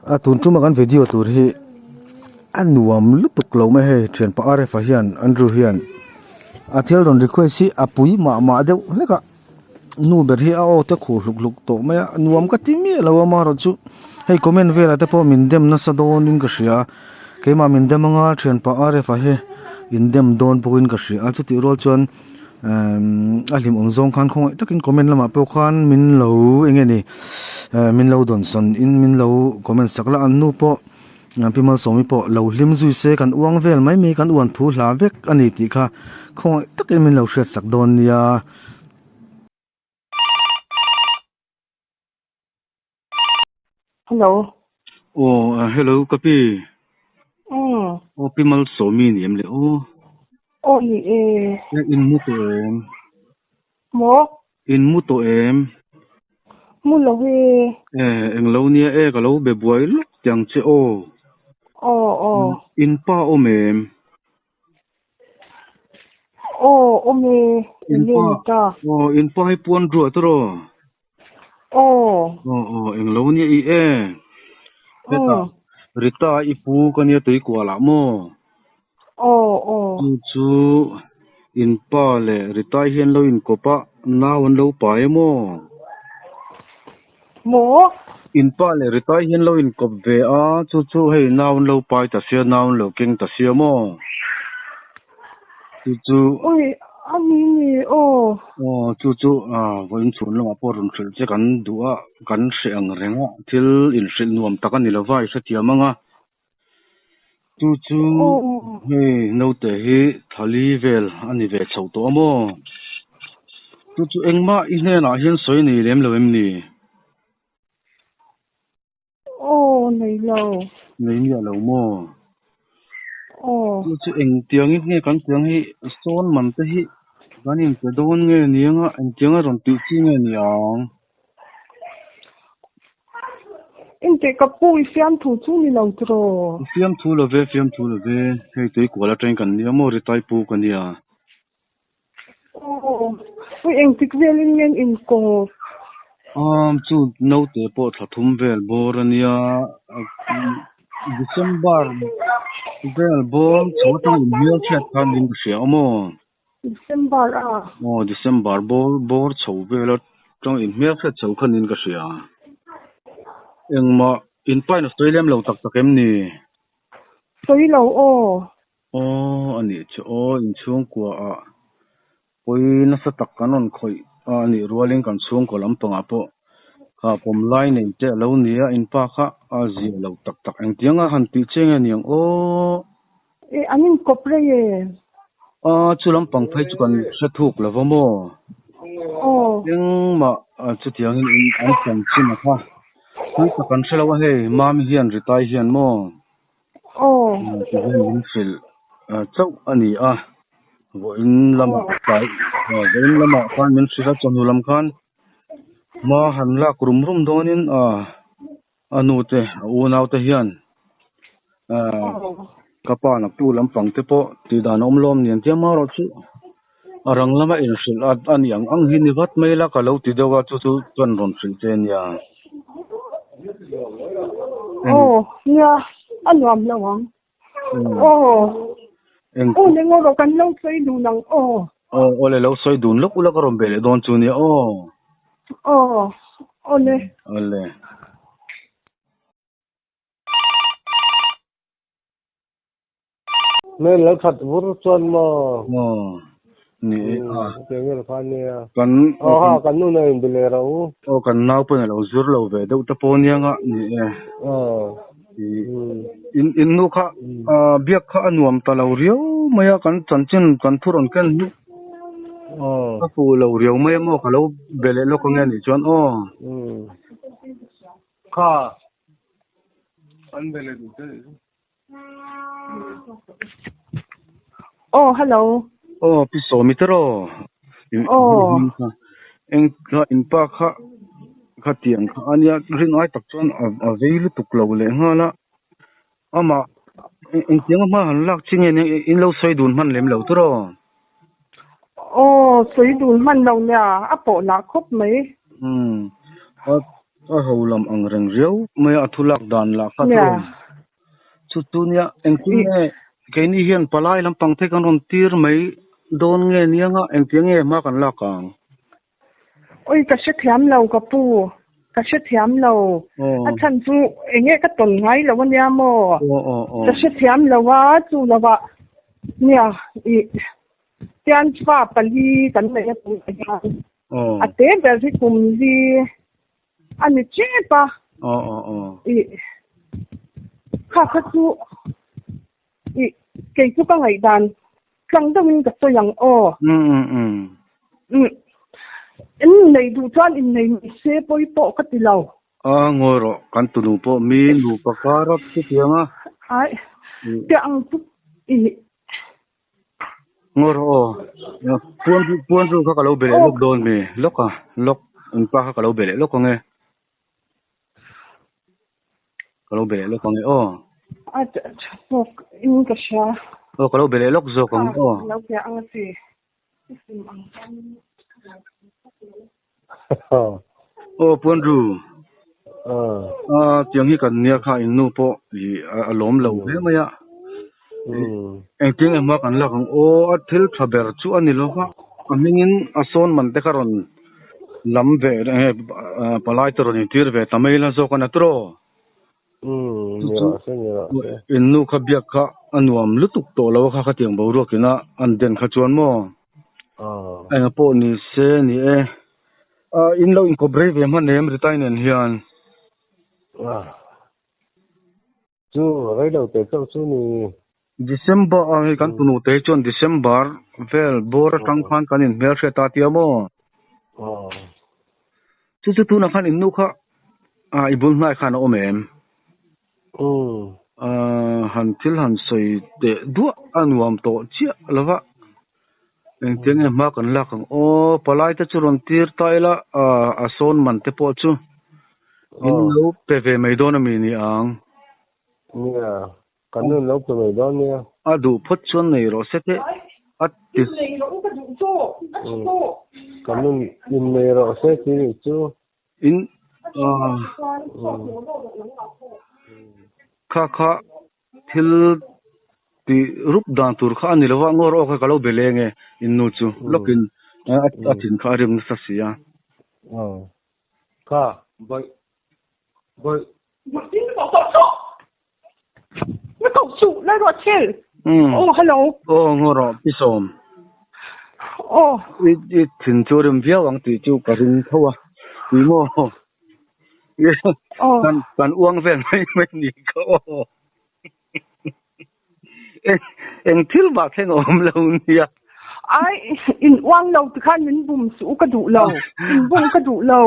A tun tuma kan video tur hi a nuam lutuk lo mai hei thianpa R_F a hian Andrew hian a thil rawn request hi a pui mah mah deuh hlek a nu ber hi a aw te khuh hluk hluk tawh mai a nuam ka ti miah lo a amaherawh chu hei comment velah te pawh min dem nasa dawnin ka hria keimah min dem anga thianpa R_F a hi in dem dawn pawhin ka hria a chutih rual chuan. Emm a hlimawm zawng khan khawngaih takin comment lamah pawh khan min lo eng nge ni eh min lo dawnsawn in min lo comment sak la an nu pawh pi malsawmi pawh lo hlim zui se kan uang vel mai mai kan uan thu hla vek a ni tih kha khawngaih takin min lo hriat sak dawn nia. Hello. Aw hello ka pi. Umm. Aw pi Malsawmi ni em le aw. Aw ni e. In mu tawh em? Maw? In mu tawh em? Mu lo e. E englo nia e ka lo be buai lawk tiang che aw. Aw aw. In pa awm em? Aw awm e. Enge ni ta? Aw in pa hi puan ruah tawh. Aw. Aw aw englo nia i e. Hetah Rita i pu ka nia tui kual ah maw? Aw aw. Chu chu in pa leh Rita hian lo inkawp a nau an lo pai a maw? Maw? In pa leh Rita hian lo inkawp ve a chu chu hei nau an lo pai ta sia nau an lo keng ta sia maw? Chu chu. Ui a ni ni aw. Aw chu chu vawiin chhun lamah pawh rawn hrilh che kan duh a, kan hreh ang reng a, thil inhrilh nuam tak a ni lova i hrethiam ang a. Chu chu hei naute hi thali vel a ni ve chho tawh a maw? Chu chu engmah i hnenah hian sawi nei lem lo em ni? Aw, nei lo. Nei miah lo maw? Aw. Chu chu engtiangin nge kan tiang hi sawn man te hi kan inpe dawn nge ni anga engtianga rawn tih chi nge ni ang? Intih ka pu i fiamthu chu ni lo tiraw? I fiamthu lo ve, fiamthu lo ve. Hei tuikual atangin kan nia maw Ritai pu ka nia. Aw, ui engtik velin nge an inkawp? Aw, chu naute pawh thla thum vel bawr a nia, December vel bawr chho atang inhmel chhiat khan min ka hria awm aw. December a? Aw, December bawr bawr chho vel atang inhmel chhiat chho khan in ka hria. Engmah inpain a sawi lem lo tak tak em ni? Sawi lo aw. Aw a nih chu aw inchhungkua ah pawi nasa tak kan rawn khawih a a nih rualin kan chhungkaw lampangah pawh kha pawm lai nei te a lo ni a inpa kha a zia lo tak tak engtiang a han tih che nge niang aw. E an inkawp rei e. A chu lampang phei chu kan hre thuk lo va maw? Aw. Engmah chutiangin an chanchin a kha thui tak kan hre lo a hei Mami hian Ritai hian maw? Aw. Tihian min hrilh chauh a ni a, vawiin lamah tlai vawiin lamah khan min hrilh a, chawhnu lam khan hma han lak rum rum dawnin a nu te a unau te hian ka pa naktu lampang te pawh tih dan a awm lawm ni an tia marawh chu a rang lama inhrilh a ni ang ang hi ni vat mai la ka lo ti deuh a chu chu chuan rawn hrilh che nia. Aw nia a nuam lo ang. Aw aw le ngaw rawh kan lo sawi dun ang aw. Aw aw le lo sawi dun lawk ula ka rawn be leh dawn chu nia aw. Aw aw le. Aw le. Hmel lo that vur chuan maw? Aw, ni e a. Chutiang vel kha ania. Kan Aw ha, kan nu nen inbe leh rawh u. Aw, kan nau pawhin a lo zir lo ve deuh te pawh ania nga, ni e. Aw. In in nu kha biak kha a nuam ta lo riau mai a, kan chanchin kan thu rawn ken hi. Aw. Ka fuh lo riau mai a maw, ka lo be leh lawk ange nih chuan aw. Kha, an be leh duh che. Aw hello. Aw pi Sawmi te raw. Aw. Eng kha in pa kha kha tiang kha ania rin ai tak chuan a vei lutuk lo leh nghal a. Amah engtiang a hma han lak chi nge nia in lo sawi dun hman lem lo te raw. Aw sawi dun hman lo nia a pawh lah khawp mai. Umm. A ho lam ang reng riau mai a, a thu lak dan lah kha chu chu chu nia engtin nge keini hian palai lampang te kan rawn tir mai dawn nge nia nga engtiang nge hma kan lak ang? Oi ka hrethiam lo ka pu, ka hrethiam lo. A chhan chu enge ka tawn ngai lo ania maw? Ka hrethiam lo a, chu lovah nia ih tian fa pali kan nei a tunah hian a te ber hi kum li a ni tep a, ih kha kha chu Ih, kei chu ka ngaihdan tlang deuhin ka sawi ang aw. Umm, in nei duh chuan in nei mai se pawi pawh ka ti lo. A, ngawi rawh, kan tunu pawh mi nupa kar a chutiang a. Ai, piah ang chu ih. Ngawi rawh aw, puan puan ru kha ka lo be leh lawk dawn mi, lawk a, lawk, in pa kha ka lo be leh lawk ang e. Ka lo be leh lawk ang e aw. A tha zawk in ka hria. Aw ka lo be leh lawk zawk ang aw. Ka lo be ang a chi. I sim ang chuan. Aw Puanru. A tiang hi kan nia kha in nu pawh i a lawm lo hle mai a. Engtin emaw kan lak ang aw a thil tha ber chu a ni lo va a hmingin a sawn man te kha rawn lam ve palai te rawn intir ve ta mai la zawk a na tawh in nu kha biak kha a nuam lutuk tawh lo a kha khatiang boruak ina an den kha chuan maw enga pawh ni se ni e in lo inkawp rei ve hman em Ritai nen hian. Chu rei lo te chauh chu ni. December ah hei kan tunu te hi chuan December vel bawr atang khan kan inhmel hriat a tia maw? Chu chu tunah khan innu kha ah i bul hnai khan a awm em? Han thil han sawi teh duah a nuam tawh chiah lo va, engtiang nge hma kan lak ang aw, palai te chu rawn tir ta ila a sawn man te pawh chu In lo pe ve mai dawn a mi ni ang? Nia, kan nun lo pe mai dawn nia. A duh phawt chuan nei rawh se teh a ti. Nei rawh u ka duh zawk, a tha zawk. Kan nun in nei rawh se ti nih chu. In kha kha thil ti rup dan tur kha a ni lo va, ngawr awk kha ka lo be leng e in nu chu lawkin a thin kha a rim nasa si a. Kha, bawih, bawih. Na ko suh, lai ruah thil. Aw, hello. Aw, ngaw rawh, pi sawm. Aw. I, i thin chu rim viau ang tih chu ka ring tho a. Ni maw? Aw. Kan, kan uang vel mai mai ni ka aw. Eng, eng thil mah thleng a awm lo nia. Ai, in uang lo ti khan min bum suh u ka duh lo. In bum ka duh lo.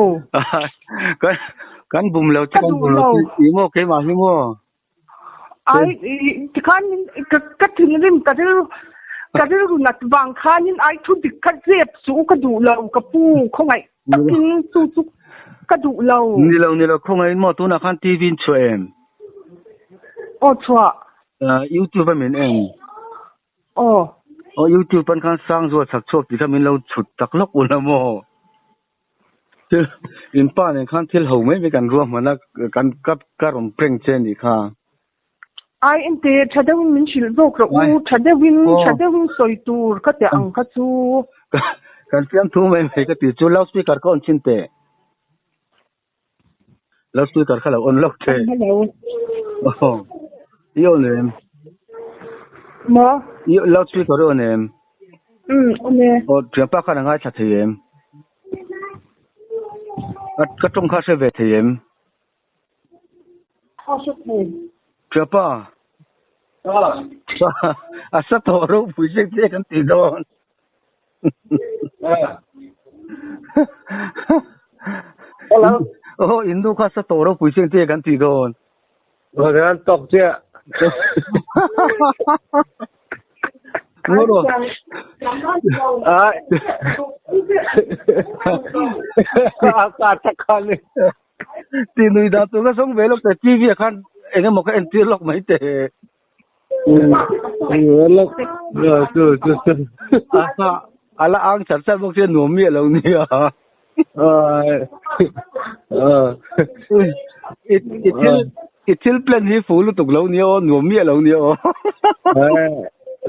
Kan, kan bum lo che, Ka kan duh bum lo lo. che. I maw, keimah hi maw? Ai, ti khan min, ka, ka thinrim, ka rilru, ka rilru nat vang khanin ai thu dik kha zep suh u ka duh lo, ka pu khawngaih takin chu chu ka duh lo. Ni lo, ni lo, khawngaihin maw tunah khan TV in chhuah em? Aw chhuah. YouTube a min en. Aw. Aw YouTube an khan Sangzual chhak chhuak tih kha min lo chhut tak lawk ula maw? Thil in pa nen khan thil ho mai mai kan ruahman a, kan ka ka rawn prank che anih kha. Ai ente tha deuhin min hrilh zawk rawh u, tha deuhin tha deuhin sawi tur ka teh ang kha chu. Kan fiamthu mai mai ka ti chu loudspeaker ka on chhin teh. Loudspeaker kha lo on lawk teh. Hello. Aw. I on em? Maw? I loudspeaker i on em? Um, on e. Aw, thianpa khan a ngaithla thei em? Ka tawng kha a hre ve thei em? Ṭapa, a sa tawh ropui zek zek an ti dawn. Aw, in nu kha sa tawh ropui zek zek an ti dawn. An tawk chiah. A ka takhan ni. Ti nui dan tur ka sawng ve lawk te TV ah khan eng emaw ka entir lawk mai te. A la ang char char bawk sia nuam miah lo nia. I i thil i thil plan hi fu lutuk lo nia aw nuam miah lo nia aw.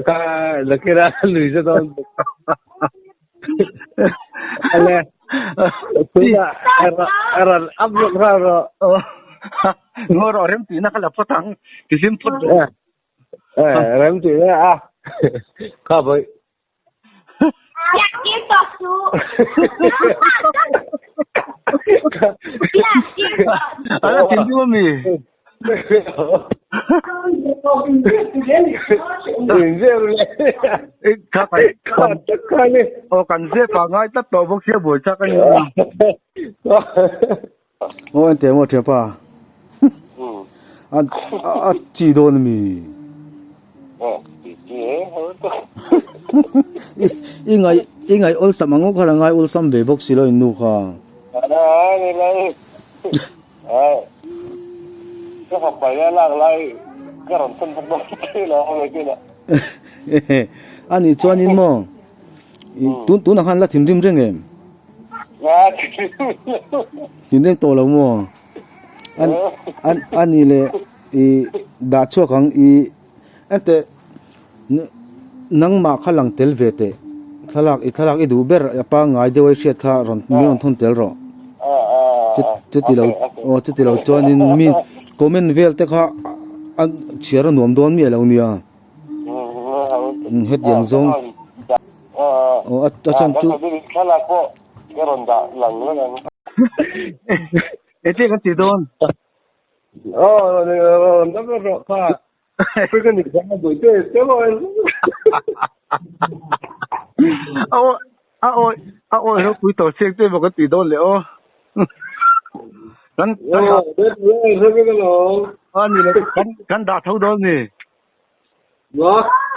Ka nakina lui za dawn. Ale. Tuna aran upload ra ro. Ngo ro rem tih na kha la phawt ang. Ti hlim phawt rawh. Rem tih na a. Kha boi. Ala thinrim ami? Aw kan zep ah ngai tlat tawh bawk sia buai chak a ni. Aw en teh maw thianpa. A a chi dawn ami? I ngai i ngai awlsam ang aw khan a ngai awlsam ve bawk si lo in nu kha. Ka fapa hi a lak lai ka rawn thlen bawk dawn che lo a mai a. Ani chuanin maw tun tunah khan la thinrim reng em? Thinrim tawh lo maw? An an ani leh i dah chhuak ang i enteh nangmah kha lang tel ve teh thlalak i thlalak i duh ber a pangngai deuh a i hriat kha rawn min rawn thawn tel rawh chuti lo aw chuti lo chuanin mi comment vel te kha a chhiar a nuam dawn miah lo nia hetiang zawng aw a chhan chu Enge kan tih dawn? A awi a awi a awi ropui tawh chiang che maw kan tih dawn leh aw. Kan kan dah a ni le kan kan dah tho dawn ni.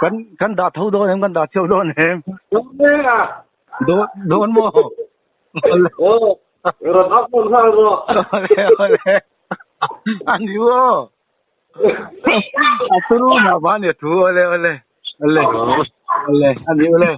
Kan kan dah tho dawn em kan dah cheu dawn em. Dawn dawn maw. Ole ole. A ni aw. A turu mah mah a ni a thu ole ole ole ole a ni ole.